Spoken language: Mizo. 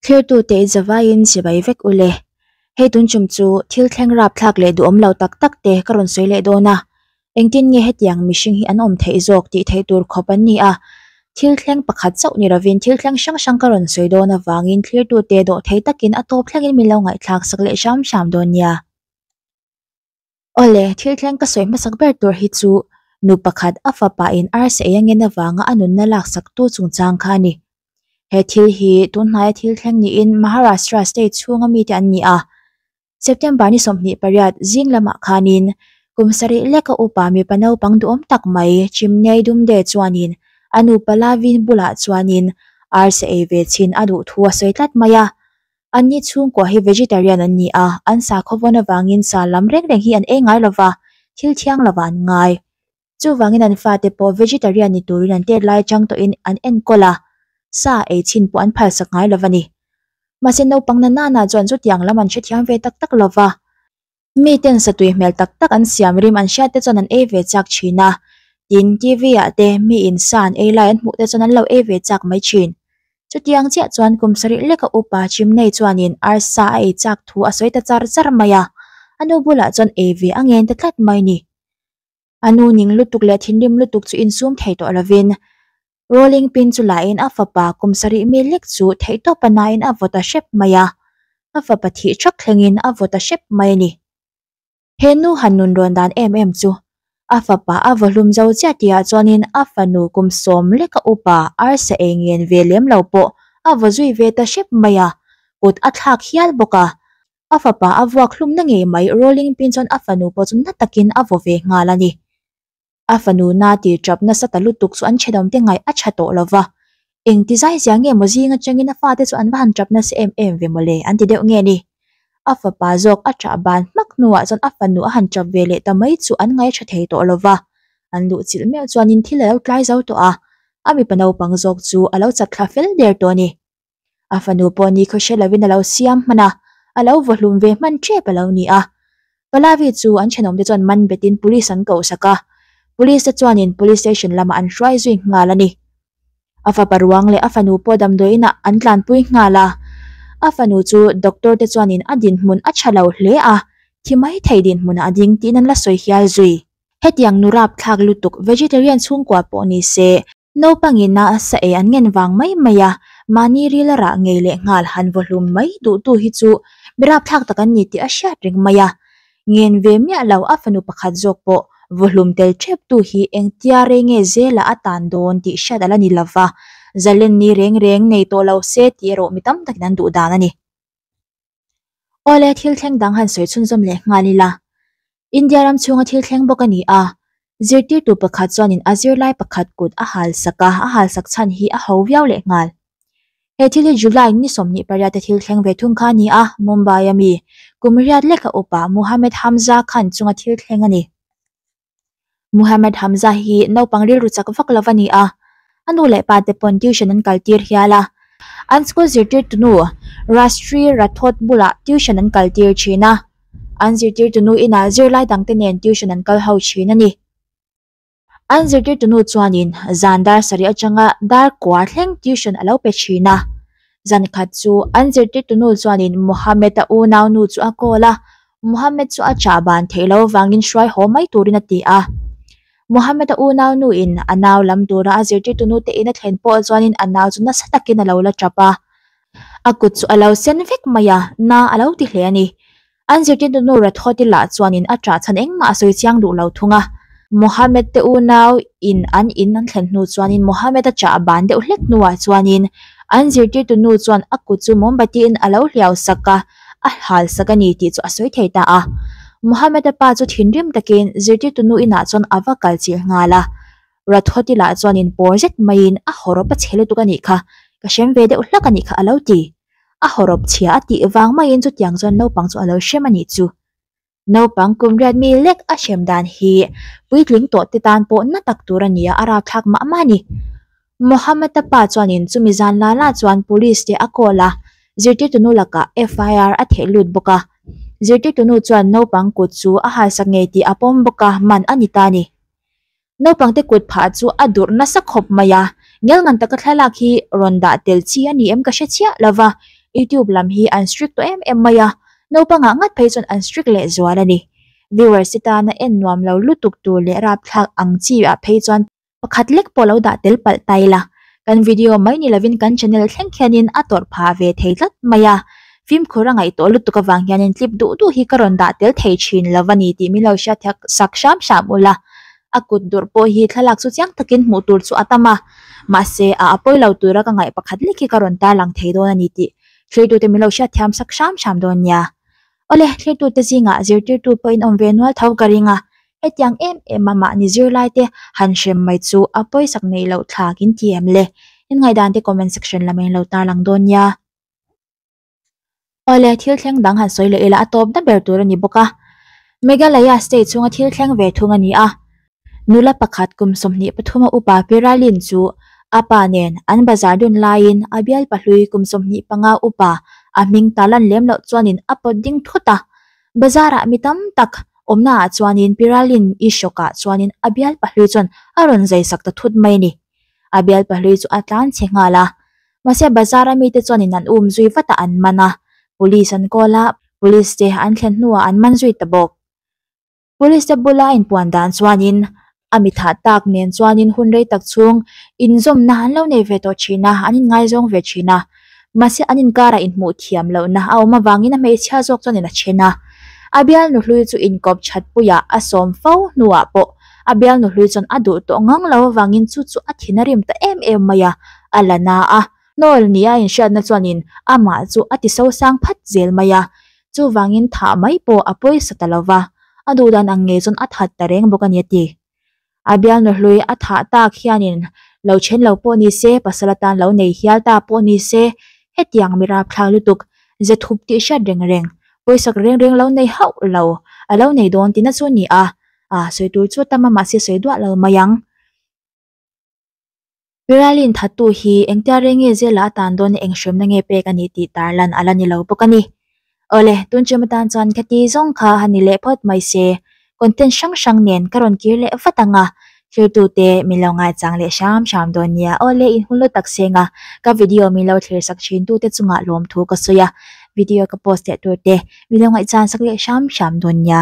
Thlirtute i zavaiin chibai vek u le. Hei tun chum chu thil thleng rapthlak leh duhawm lo tak tak te ka rawn sawi leh dawn a. Engtin nge hetiang mihring hi an awm theih zawk tih theih tur khawp an ni a. Thil thleng pakhat chauh ni lovin thil thleng hrang hrang ka rawn sawi dawn avangin thlirtute dawh thei takin a tawp thlengin min lo ngaihthlak sak leh hram hram dawn nia. Awle, thil thleng ka sawi hmasak ber tur hi chu nu pakhat a fapa in arsa ei a ngen avanga a nunna laksak tu chungchang kha a ni. He thil hi tunhnaia thil thleng niin Maharashtra state chhunga mite an ni a. September ni 28 zing lamah khanin kum sarih leka upa mipa naupang duhawm tak mai Chimney Dumde chuanin a nu Palavin bulah chuanin arsa ei ve chhin a duh thu a sawi tlat mai a. Anni chhungkua hi vegetarian an ni a, an sakhaw vawn avangin sa lam reng reng hi an ei ngai lova, thil thiang lova an ngai. Chuvangin an fate pawh vegetarian ni turin an tet lai chang tawhin an enkawl a, sa ei chhin pawh an phalsak ngai lova ni. Mahse naupang na nana chuan chutiang lam an hrethiam ve tak tak lova. Mi ten satui hmel tak tak an siam rim an hriat te chuan an ei ve chak thin a, tin TV ah te mi in sa an ei lai an hmuh te chuan an lo ei ve chak mai thin. Chutiang chiah chuan kum sarih leka upa Chimney chuanin arsa a ei chak thu a sawi ta char char mai a, a nu bulah chuan ei ve a ngen ta tlat mai ni. A nu ning lutuk leh thinrim lutuk chu insum thei tawh lovin rolling pin chu lain a fapa kum sarih mi lek chu theihtawp a nain a vaw ta hrep mai a, a fapa thih thak thlengin a vaw ta hrep mai a ni. He nu han nun rawn dan em em chu a fapa a vaw hlum zo chiah tihah chuanin a fanu kum sawm leka upa arsa ei ngen ve lem lo pawh a vaw zui ve ta hrep mai a, kut a thlak hial bawk a. A fapa a vuak hlumna ngei mai rolling pin chuan a fanu pawh chu na takin a vaw ve nghal a ni. A fanu na tih tap nasa ta lutuk chu an thenawm te ngaih a tha tawh lova. Eng ti zai zia nge maw zing atangin a fate chu an va han tap nasa em em ve mawle an ti deuh nge ni. A fapa zawk a tah ban hmak hnuah chuan a fanu a han tap ve leh ta mai chu an ngaih tha thei tawh lova. An luh chilh meuh chuanin thil a lo tlai zo tawh a, a mipa naupang zawk chu a lo chat thla fel der tawh a ni. A fanu pawh ni khaw hre lovin a lo siam hman a, a lo vaw hlum ve hman tep a lo ni a. Pallavi chu an thenawmte chuan man betin police an koh sak a, police te chuanin police station lamah an hruai zui nghal a ni. A fapa ruang leh a fanu pawh damdawiin ah an tlanpui nghal a, a fanu chu doctor te chuanin a dinhmun a tha lo hle a, thi mai thei dinhmunah a ding tiin an la sawi hial zui. Hetiang nu rapthlak lutuk vegetarian chhungkua pawh ni se, Naupangin a sa ei an ngen vang mai mai a, mahni ril a rah ngei leh nghal han vaw hlum mai duhtu hi chu mi rapthlak tak an ni tih a hriat reng mai a. Ngen ve miah lo a fanu pakhat zawk pawh vaw hlum tel tep tu hi engtia rei nge zela a tan dawn tih hriat a la ni lova, zalen ni reng reng nei tawh lo se tih erawh mi tam takin an duh dan a ni. Awle thil thleng dang han sawi chhunzawm leh nghal ila. India ram chhunga thil thleng bawk a ni a, zirtirtu pakhat chuanin a zirlai pakhat kut a hal sak a, a hal sak chhan hi a ho viau leh nghal. He thil hi July ni 28 a thil thleng ve thung kha a ni a, Mumbai a mi kum riat leka upa Muhammad Hamza Khan chunga thil thleng a ni. Muhammad Hamza hi naupang rilru chak vak lo a ni a, a nu leh pa te pawn tuition an kal tir hial a, an school zirtirtu nu Rashtriy Rathod bulah tuition an kal tir thin a, an zirtirtu nu inah zirlai dangte nen tuition an kal ho thin a ni. An zirtirtu nu chuanin zan dar sarih atanga dar kua thleng tuition a lo pe thin a, zan khat chu an zirtirtu nu chuanin Muhammad-a unau nu chu a call a, Muhammad chu a chah ban theih loh avangin hruai haw mai turin a ti a. Muhammad-a unau nuin a nau lam tura a zirtirtu nute in a thlen pawh chuanin a nau chu nasa takin a lo la tap a. A kut chu a lo sen vek mai a, na a lo ti hle a ni. An zirtirtu nu Rathoti lah chuanin a ṭah chhan engmah a sawi chiang duh lo thung a. Muhammad te unau in an in an thlen hnu chuanin Muhammad-a chah ban deuh hlek hnuah chuanin an zirtirtu nu chuan a kut chu mawmbati in a lo hliau sak a, a hal sak a ni tih chu a sawi thei ta a. Muhammad-a pa chu thinrim takin zirtirtu nu inah chuan a va kal chilh nghal a. Rathoti lah chuanin pawr zet maiin a hawrawp a chhe lutuk a nih kha, ka hrem ve deuh hlak a nih kha a lo ti. A hawrawp chhia a tih vang maiin chutiang chuan naupang chu a lo hrem a nih chu. Naupang kum riat mi lek a hrem dan hi puitling tawh te tan pawh na tak tur a ni a, a rapthlak mah mah a ni. Mohammed-a pa chuanin chumi zan la la chuan police te a call a, zirtirtu nu lakah FIR a theh lut bawk a. Zirtirtu nu chuan naupang kut chu a halsak ngei tih a pawm bawk a, man a ni ta a ni. Naupangte kut phah chu a durh nasa khawp mai a, ngel ngan taka thlalak hi rawn dah tel chi a ni em ka hre chiah lo va, YouTube lam hi an strict tawh em em mai a, naupangah ngat phei chuan an strict leh zual a ni. Viewers te tana en nuam lo lutuk tur leh rapthlak ang chi ah phei chuan pakhat lek pawh lo dah tel palh ta ila, kan video mai ni lovin kan channel thleng khianin a tawrh phah ve thei tlat mai a. Fimkhur a ngaih tawh lutuk avang hianin clip duh duh hi ka rawn dah tel thei thin lo a ni tih min lo hriat sak hram hram ula. A kut durh pawh hi thlalak chu chiang takin hmuh tur chu a tam a, mahse a a pawi lo tura ka ngaih pakhat lek hi ka rawn tarlang thei dawn a ni tih thlirtute min lo hriat thiam sak hram hram dawn nia. Awle, thlirtute zingah zirtirtu pawhin awm ve nual tho ka ring a, hetiang em em a mahni zirlaite han hrem mai chu a pawisak neih loh thlak in ti em le? In ngaihdan te comment section lamah in lo tarlang dawn nia. Awle, thil thleng dang han sawi leh ila a tawp na ber tur a ni bawk a. Meghalaya state chhunga thil thleng ve thung a ni a. Nula pakhat kum 23 a upa Piralin chu a pa nen an bazar dun laiin a bial pahlui kum 25 upa a hming ta lan lem loh chuanin a pawt ding thut a. Bazar ah mi tam tak awmna ah chuanin Piralin i hrawk ah chuanin a bial pahlui chuan a rawn zai sak ta thut mai a ni. A bial pahlui chu a tlan chhe nghal a. Mahse bazar a mite chuanin an um zui vat a an man a. Police an call a, police te an thlen hnuah an man zui ta bawk. Police te bula a inpuan dan chuanin a mi thah tak nen chuanin hun rei tak chhung inzawmna an lo nei ve tawh thin a, an inngaizawng ve thin a. Mahse an inkarah inhmuh thiam lohna a awm avangin a hmeichhia zawk chuanin a then a. A bialnu hlui chu inkawp thatpuiah a sawm fo hnuah pawh a bialnu hlui chuan a duh tawh ngang lo avangin chu chu a thin a rim ta em em mai a, a la na a. Hnawl nia inhriatna chuanin amah chu a ti sosang phat zel mai a. Chuvangin thah mai pawh a pawisa ta lo va, a duhdan ang ngei chuan a that ta reng bawk a ni a ti. A bialnu hlui a thah tak hianin lo then lo pawh ni se, pasal atan lo nei hial ta pawh ni se, hetiang mi rapthlak lutuk, ze thup tih hriat reng reng, pawisak reng reng lo nei hauh lo, a lo nei dawn tihna chu a ni a, a sawi tur chu tam a mahse sawi duah lo mai ang. Piralin thattu hi engtia reng nge zela a tan dawn eng hremna nge pek a nih tih tarlan a la ni lo bawk a ni. Awle, tun ṭem atan chuan khati zawng kha han ni leh phawt mai se, content hrang hrang nen ka rawn kir leh vat ang a, thirtute min lo ngaichang leh hram hram dawn nia. Awle, in hun lu tak seng a, ka video min lo thlir sak thin tute chungah lawmthu ka sawi a, video ka post leh tur te min lo ngaihchan sak leh hram hram dawn nia.